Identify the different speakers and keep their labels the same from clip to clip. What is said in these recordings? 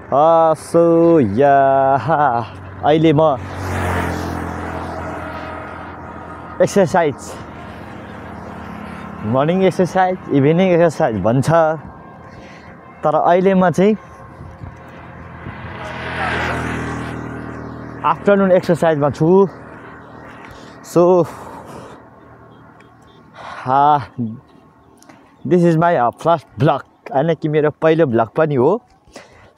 Speaker 1: So अहिले म exercise morning exercise evening exercise भन्छ तर अहिले म चाहिँ आफ्टरनुन एक्सर्साइजमा छु so this is my first vlog होइन कि मेरो पहिलो भ्लग पनि हो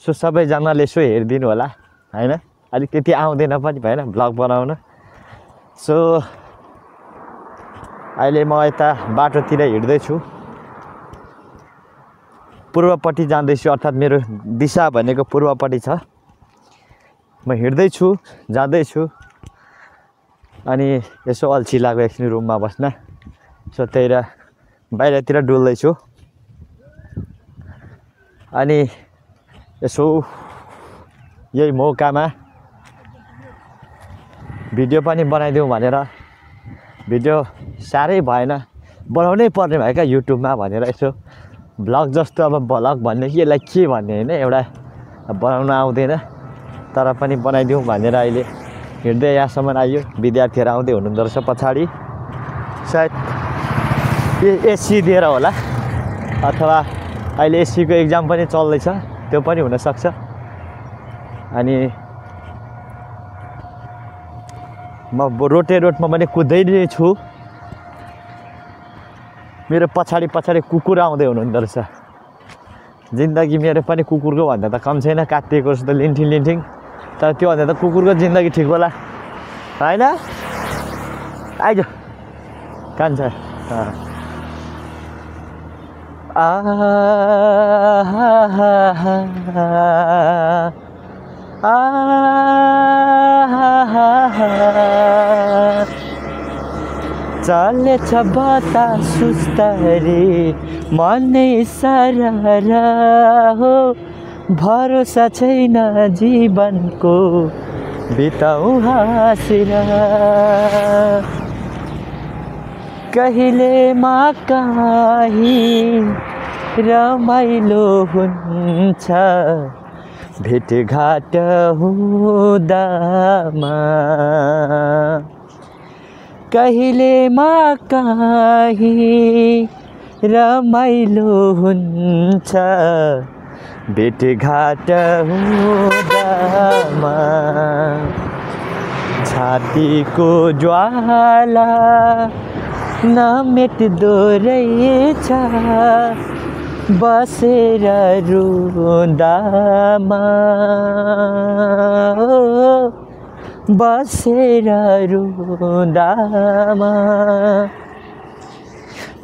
Speaker 1: सो सबैजनाले यसो हेरिदिनु होला होइन अलिक त्यति आउँदैन पनि भएन भ्लग बनाउन सो अहिले म यता बाटोतिर हिँड्दैछु पूर्वपट्टि जाँदैछु अर्थात् मेरो दिशा भनेको पूर्वपट्टि छ म हिँड्दैछु जाँदैछु अनि यसो अल्छी लाग्यो एकछिन रुममा बस्न सो त्यही बाहिरतिर डुल्दैछु अनि यसो यही मौकामा भिडियो पनि बनाइदिउँ भनेर भिडियो साह्रै भएन बनाउनै पर्ने भयो क्या युट्युबमा भनेर यसो भ्लग जस्तो अब भ्लग भन्ने कि यसलाई के भन्ने होइन एउटा बनाउन आउँदैन तर पनि बनाइदिउँ भनेर अहिले हिँड्दै यहाँसम्म आयो विद्यार्थीहरू आउँदै हुनुहुँदो रहेछ पछाडि सायद एसी दिएर होला अथवा अहिले एसीको एक्जाम पनि चल्दैछ त्यो पनि हुनसक्छ अनि म रोटे रोडमा पनि कुद्दै नै छु मेरो पछाडि कुकुर आउँदै हुनुहुँदो रहेछ जिन्दगी मेरो पनि कुकुरको भन्दा त कम छैन काटिएको जस्तो लिन्ठिङ तर त्यो भन्दा त कुकुरको जिन्दगी ठिक होला होइन आइज कान्छ चलेछ बतास सुस्तरी मनै सरर हो भरोसा छैन जीवनको बिताउँ हाँसेर कहिले कहीँ रमाइलो हुन्छ भेटघाट हुँदामा कहिले कहीँ रमाइलो हुन्छ भेटघाट हुँदामा छातीको ज्वाला नमेट्दो रहेछ बसेर रुँदामा बसेर रुँदामा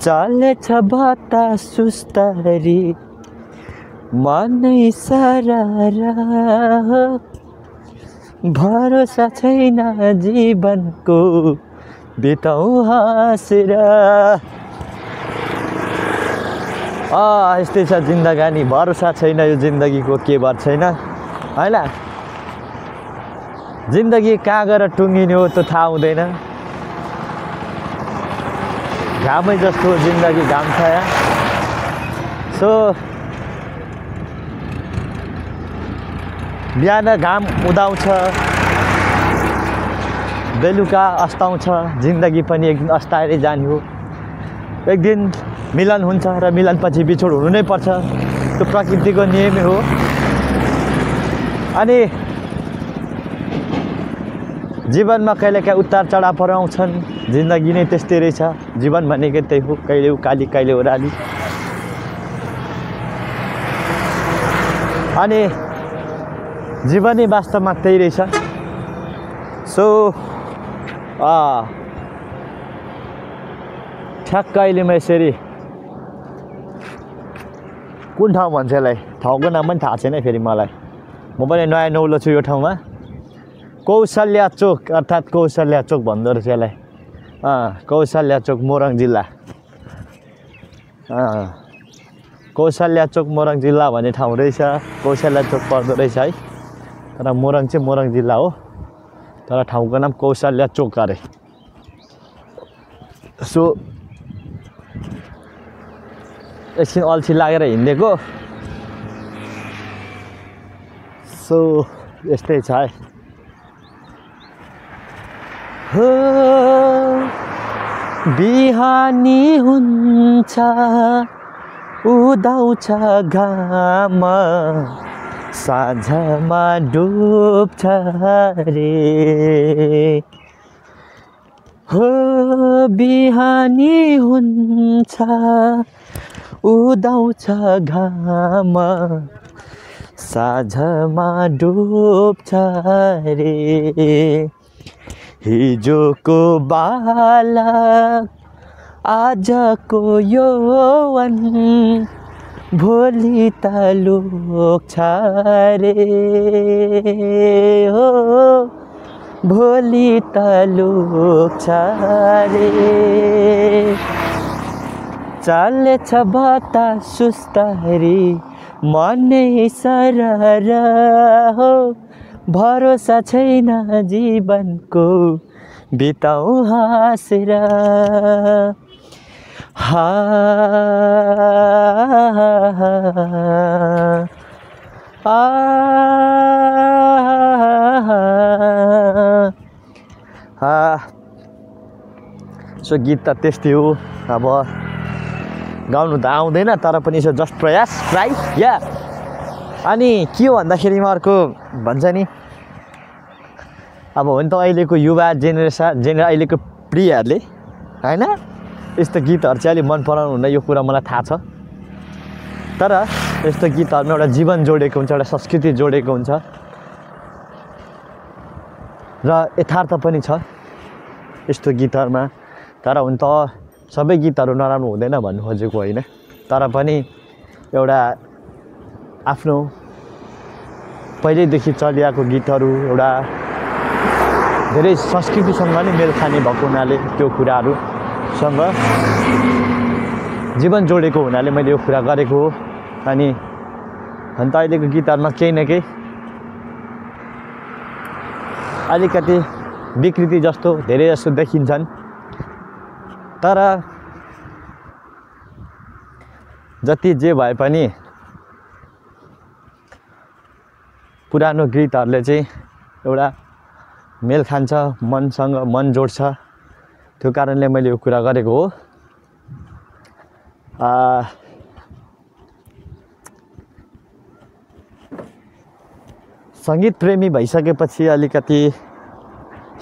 Speaker 1: चलेछ बतास सुस्तरी मनै सरर भरोसा छैन जीवनको बिताउँ हाँसेर यस्तै छ जिन्दगानी भरोसा छैन यो जिन्दगीको के भर छैन होइन जिन्दगी कहाँ गएर टुङ्गिने हो त्यो थाहा हुँदैन घामै जस्तो जिन्दगी घाम छ यहाँ सो बिहान घाम उदाउँछ बेलुका अस्ताउँछ जिन्दगी पनि एक दिन अस्ताएरै जाने हो एक दिन मिलन हुन्छ र मिलनपछि बिछोड हुनु नै पर्छ त्यो प्रकृतिको नियम हो अनि जीवनमा कहिलेकाहीँ उतार चढावहरू आउँछन् जिन्दगी नै त्यस्तै रहेछ जीवन भनेकै त्यही हो कहिले उकाली कहिले ओह्राली अनि जीवनै वास्तवमा त्यही रहेछ सो ठ्याक्क अहिले म यसरी कुन ठाउँ भन्छ यसलाई ठाउँको नाम पनि थाहा छैन फेरि मलाई म पनि नयाँ नौलो छु यो ठाउँमा कौशल्या चोक अर्थात् कौशल्या चोक भन्दो रहेछ यसलाई कौशल्या चोक मोरङ जिल्ला कौशल्या चोक मोरङ जिल्ला भन्ने ठाउँ रहेछ कौशल्या चोक पर्दो रहेछ है तर मोरङ चाहिँ मोरङ जिल्ला हो तर ठाउँको नाम कौशल्या चोक अरे सो एकछिन अल्छी लागेर हिँडेको सो यस्तै छ है। हो बिहानी हुन्छ उदाउँछ घाम साँझमा डुब्छ रे। हो बिहानी हुन्छ उदाउँछ घाम साँझमा डुब्छ रे। हिजोको बालक आजको यौवन भोलि त लोक्छ रे। हो भोलि त लोक्छ रे। चल्छ बतास सुस्तरी मनै सरर हो भरोसा छैन जीवनको बिताउ हाँसेर। सो गीत त त्यस्तै हो। अब गाउनु त आउँदैन तर पनि यसो जस्ट प्रयास ट्राई या। अनि के हो भन्दाखेरि अर्को भन्छ नि अब हो नि त अहिलेको युवा अहिलेको प्रियहरूले होइन यस्तो गीतहरू चाहिँ अलिक मन पराउनु हुन्न, यो कुरा मलाई थाहा छ। तर यस्तो गीतहरूमा एउटा जीवन जोडेको हुन्छ, एउटा संस्कृति जोडेको हुन्छ र यथार्थ पनि छ यस्तो गीतहरूमा। तर हुन त सबै गीतहरू नराम्रो हुँदैन भन्नु खोजेको होइन, तर पनि एउटा आफ्नो पहिल्यैदेखि चलिआएको गीतहरू एउटा धेरै संस्कृतिसँग नै मेल खाने भएको हुनाले त्यो कुराहरूसँग जीवन जोडेको हुनाले मैले यो कुरा गरेको हो। अनि अन्त अहिलेको गीतहरूमा केही न केही अलिकति विकृति जस्तो धेरै जस्तो देखिन्छन्। तर जति जे भए पनि पुरानो गीतहरूले चाहिँ एउटा मेल खान्छ, मनसँग मन जोड्छ, त्यो कारणले मैले यो कुरा गरेको हो। सङ्गीत प्रेमी भइसकेपछि अलिकति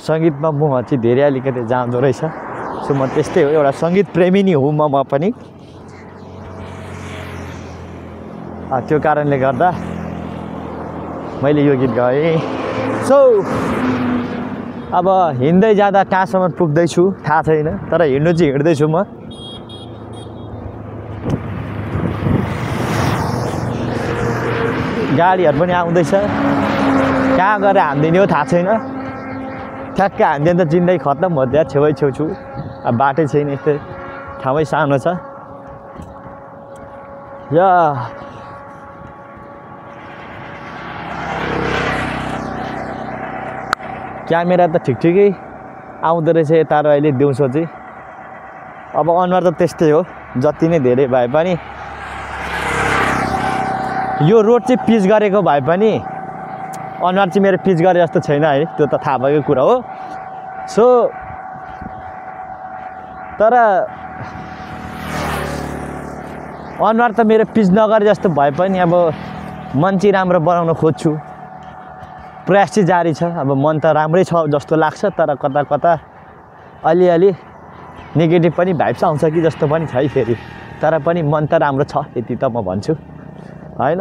Speaker 1: सङ्गीतमा म चाहिँ धेरै अलिकति जाँदो रहेछ। सो म त्यस्तै हो, एउटा सङ्गीत प्रेमी नै हो म पनि। त्यो कारणले गर्दा मैले यो गीत गाएँ। सो अब हिँड्दै जाँदा कहाँसम्म पुग्दैछु थाहा छैन, तर हिँड्नु चाहिँ हिँड्दैछु म। गाडीहरू पनि आउँदैछ, कहाँ गएर हान्दिने हो थाहा छैन। ठ्याक्क हान्दियो त जिन्दगी खत्तम भयो, त्यहाँ छेउ छु। अब बाटै छैन, यस्तै ठाउँै सानो छ। या क्यामेरा त ठिकै आउँदो रहेछ यता र अहिले दिउँसो चाहिँ। अब अनुहार त त्यस्तै हो, जति नै धेरै भए पनि यो रोड चाहिँ पिच गरेको भए पनि अनुहार चाहिँ मेरो पिच गरे जस्तो छैन है, त्यो त थाहा भएको कुरा हो। सो तर अनुहार त मेरो पिच नगरे जस्तो भए पनि अब मन चाहिँ राम्रो बनाउन खोज्छु, प्रयास चाहिँ जारी छ। अब मन त राम्रै छ जस्तो लाग्छ, तर कता कता अलिअलि नेगेटिभ पनि भाइब्स आउँछ कि जस्तो पनि छ है फेरि। तर पनि मन त राम्रो छ, यति त म भन्छु होइन।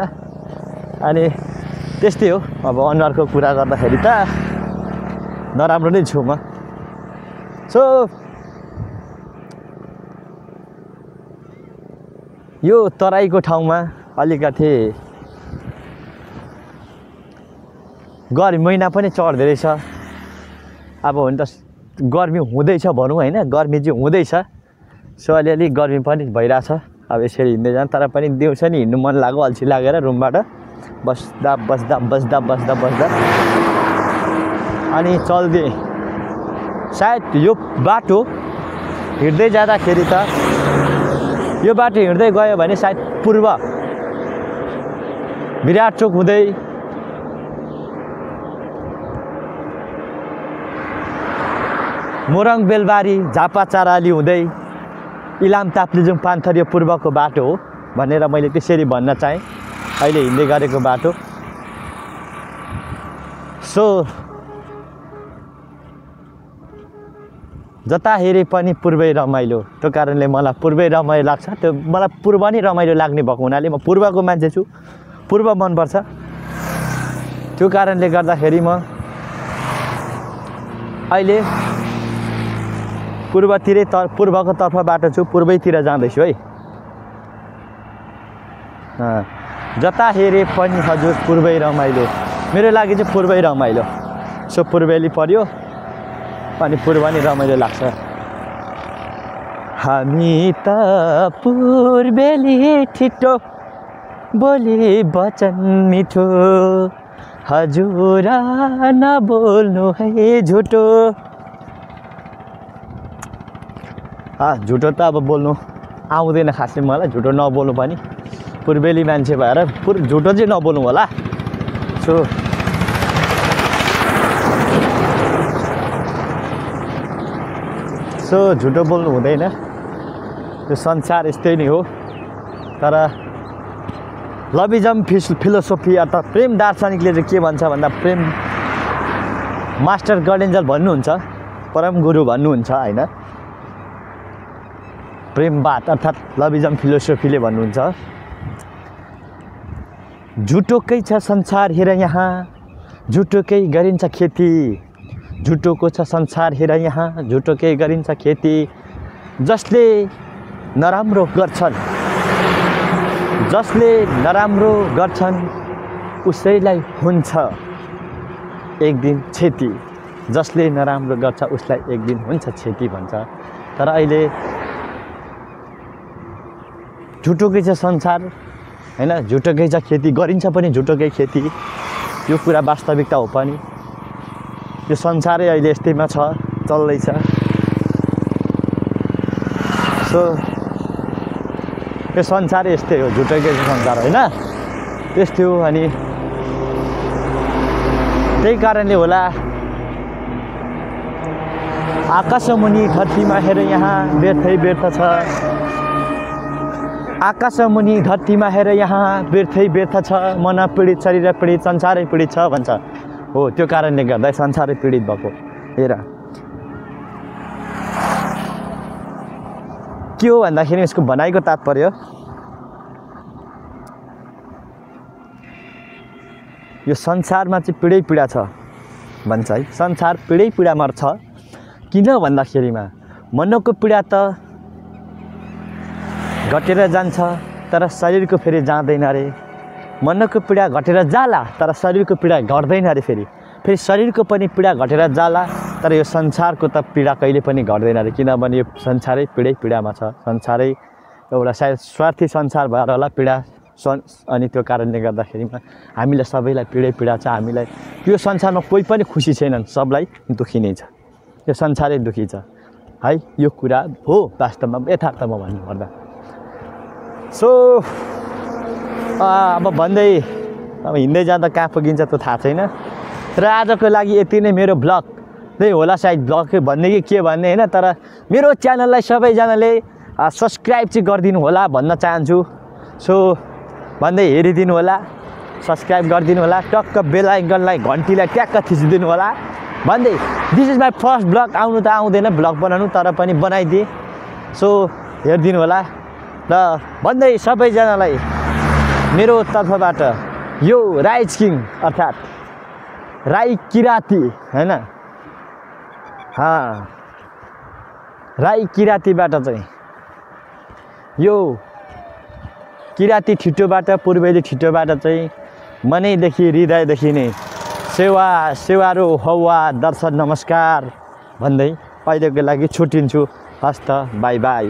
Speaker 1: अनि त्यस्तै हो, अब अनुहारको कुरा गर्दाखेरि त नराम्रो नै छु म। सो यो तराईको ठाउँमा अलिकति गर्मी महिना पनि चढ्दै रहेछ। अब हो नि त गर्मी हुँदैछ भनौँ होइन, गर्मी चाहिँ हुँदैछ। सो अलिअलि गर्मी पनि भइरहेछ। अब यसरी हिँड्दै जान्छ, तर पनि दिउँसो नि हिँड्नु मन लाग्यो, अल्छी लागेर रुमबाट बस्दा बस्दा बस्दा बस्दा बस्दा अनि चल्दिएँ। सायद यो बाटो हिँड्दै जाँदाखेरि त यो बाटो हिँड्दै गयो भने सायद पूर्व विराट चोक हुँदै मोरङ बेलबारी झापा चाराली हुँदै इलाम ताप्लेजुङ पान्थर यो पूर्वको बाटो हो भनेर मैले त्यसरी भन्न चाहेँ अहिले हिँड्दै गरेको बाटो। सो जता हेरे पनि पूर्वै रमाइलो, त्यो कारणले मलाई पूर्वै रमाइलो लाग्छ। त्यो मलाई पूर्व नै रमाइलो लाग्ने भएको हुनाले म पूर्वको मान्छे छु, पूर्व मनपर्छ। त्यो कारणले गर्दाखेरि म अहिले पूर्वको तर्फबाट छु, पूर्वैतिर जाँदैछु है। जता हेरे पनि हजुर पूर्वै रमाइलो, मेरो लागि चाहिँ पूर्वै रमाइलो। सो पूर्वेली पर्यो अनि पूर्व नै रमाइलो लाग्छ। हामी त पूर्वेली छिटो बोली वचन मिठो, हजुर नबोल्नु है झुटो। झुटो त अब बोल्नु आउँदैन खासै मलाई, झुटो नबोल्नु पनि। पूर्वेली मान्छे भएर झुटो चाहिँ नबोल्नु होला। सो झुटो बोल्नु हुँदैन, यो संसार यस्तै नै हो। तर लभिजम फिलोसोफी अर्थात् प्रेम दार्शनिकले चाहिँ के भन्छ भन्दा, प्रेम मास्टर गडेन्जल भन्नुहुन्छ, परम गुरु भन्नुहुन्छ होइन। प्रेमवाद अर्थात् लभिजम फिलोसोफीले भन्नुहुन्छ, झुटोकै छ संसार हेर यहाँ, झुटोकै गरिन्छ खेती, झुटोको छ संसार हेर यहाँ, झुटोकै गरिन्छ खेती। जसले नराम्रो गर्छन् उसैलाई हुन्छ एक दिन क्षति, जसले नराम्रो गर्छ उसलाई एक दिन हुन्छ क्षति भन्छ। तर अहिले झुटोकै छ संसार होइन, झुटोकै छ खेती, गरिन्छ पनि झुटोकै खेती। यो कुरा वास्तविकता हो पनि। यो संसारै अहिले यस्तैमा छ, चल्दैछ। सो यो संसारै यस्तै हो, झुटोकै संसार होइन, त्यस्तै हो। अनि त्यही कारणले होला आकाशमुनि धरतीमा हेर यहाँ व्यर्थै व्यर्थ छ, आकाशमुनि धरतीमा हेर यहाँ व्यर्थै व्यर्थ छ, मन पीडित शरीर पीडित संसारै पीडित छ भन्छ। हो त्यो कारणले गर्दा संसारै पीडित भएको। हेर के हो भन्दाखेरि यसको भनाइको तात्पर्य यो संसारमा चाहिँ पीडै पीडा छ भन्छ है। संसार पीडै पीडामा छ किन भन्दाखेरिमा मनको पीडा त घटेर जान्छ तर शरीरको फेरि जाँदैन रे। मनको पीडा घटेर जाला तर शरीरको पीडा घट्दैन रे। फेरि शरीरको पनि पीडा घटेर जाला तर यो संसारको त पीडा कहिले पनि घट्दैन रे, किनभने यो संसारै पीडै पीडामा छ। संसारै एउटा सायद स्वार्थी संसार भएर होला पीडा अनि त्यो कारणले गर्दाखेरिमा हामीलाई सबैलाई पीडै पीडा छ। हामीलाई यो संसारमा कोही पनि खुसी छैनन्, सबलाई दुखी नै छ। यो संसारै दुखी छ है, यो कुरा हो वास्तवमा, यथार्थमा भन्नुपर्दा। सो अब भन्दै अब हिँड्दै जाँदा कहाँ पुगिन्छ त्यो थाहा छैन। र आजको लागि यति नै मेरो ब्लग नै होला, सायद ब्लग भन्ने कि के भन्ने होइन। तर मेरो च्यानललाई सबैजनाले सब्सक्राइब चाहिँ गरिदिनु होला भन्न चाहन्छु। सो भन्दै हेरिदिनु होला, सब्सक्राइब गरिदिनु होला, टक्क बेल आइकनलाई घन्टीलाई ट्याक्क थिचिदिनु होला भन्दै this is my first blog. आउनु त आउँदैन ब्लग बनाउनु, तर पनि बनाइदिएँ। सो हेरिदिनु होला र भन्दै सबैजनालाई मेरो तर्फबाट यो राइज किङ अर्थात् राई किराती होइन, राई किरातीबाट चाहिँ यो किराती ठिटोबाट पूर्वेली ठिटोबाट चाहिँ मनैदेखि हृदयदेखि नै सेवारो हौवा दर्शन नमस्कार भन्दै अहिलेको लागि छुट्टिन्छु। हस्त बाई बाई।